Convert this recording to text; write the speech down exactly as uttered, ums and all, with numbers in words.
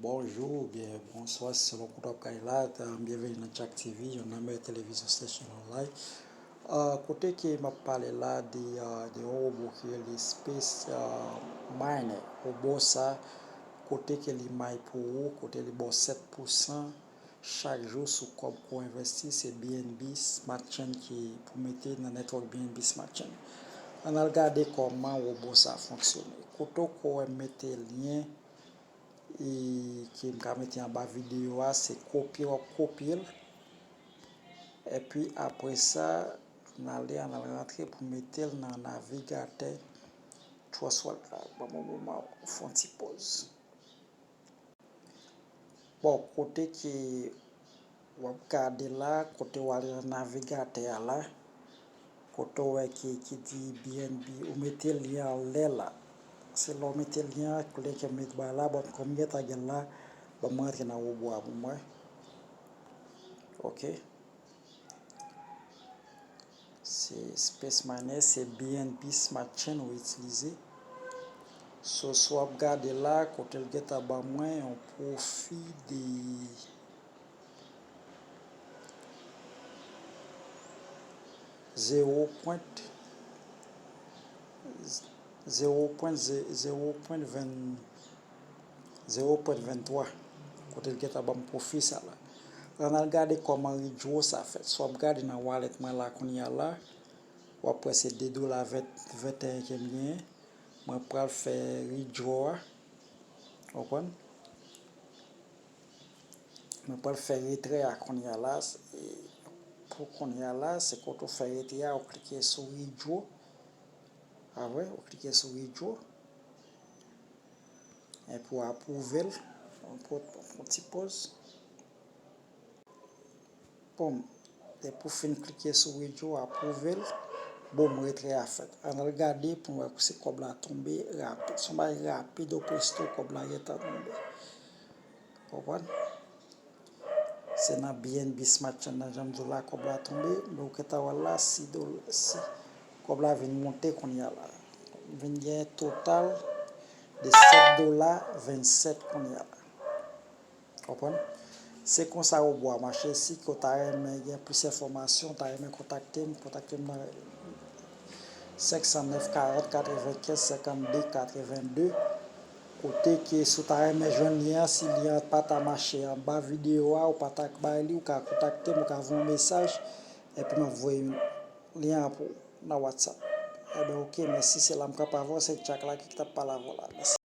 Bonjou oubyen bonswa, selon kote w ap gade la, byenveni nan Jack T V, youn nan meyè televizyon station online. Ah, kote ke m ap pale la de, ah, de yon wobo ki rele Space, ah, Miner. Wobo sa, kote ke li may pou ou, kote li ba w sèt pousan chak jou sou kòb ke w envesti, se B N B Smart Chain ki pou mete nan network B N B Smart Chain. Ann al gade kòman wobo sa fonksyone. Kote w ke w wè m mete lyen e ke m ka mete anba videyo a, se kopye w ap kopye l. Epi apre sa, ann ale, ann al rantre pou mete l nan navigatè Trust Wallet la. Ban m yon moman, fè yon ti pòz. Bon, kote ke w ap gade la, kote w ale nan navigatè a la, kote w wè ki, ki di B N B, ou mete lyen anlè la. Se lè w mete lyen an, lyen ke m met ba la, bon, kòm m gentan gen l la, ban m rantre nan wobo a pou m wè. Ok. Se Space Miner, se B N B Smart Chain ou itilize. So, si w ap gade la, kote l gentan ban mwen yon pwofi de zewo pwen, zewo pwen, zewo pwen ven, zewo pwen venntwa, kote l gentan ban m pwofi sa la. Ann al gade kòman withdraw sa fèt. Si w ap gade nan wallet mwen la kounye a la, w ap wè se de dola ven, venteyen ke m genyen. Mwen pral fè withdraw a. Konprann? Mwen pral fè retrè a kounye a la. E pou kounye a la, se kote w fè retrè a, ou klike sou withdraw. A vre, ou klike sou withdraw. Epi w apwouve l. Yon ti pòz. Bon, depi w fin klike sou withdraw, apwouve l, bon, retrè a fèt. Ann al gade pou n wè si kòb la tonbe rapid. Se yon bagay rapid, o presto, kòb la gentan tonbe. Konprann? Se nan B N B Smart Chain nan, jan m di w la, kòb la tonbe, men ou gentan wè l la, si do-, si kòb la vin monte kounye a la. Vin gen total de sèt dola vennsèt kounye a la. Konprann? Se konsa wobo a mache. Si ke w ta renmen gen plis enfòmasyon, w ta renmen kontakte m, kontakte m nan senk san nèf, karant, katrevenkenz, senkannde, katrevenndde. Kote ke si w ta renmen jwenn lyen an, si lyen an pa ta mache anba videyo a, ou pa ta bay li, ou ka kontakte m, ou ka voye yon mesaj, epi m ap voye lyen an pou ou nan WhatsApp. Ebyen, oke, mèsi, se la m kanpe avè w, se Jack la ki t ap pale avè w la. Mèsi.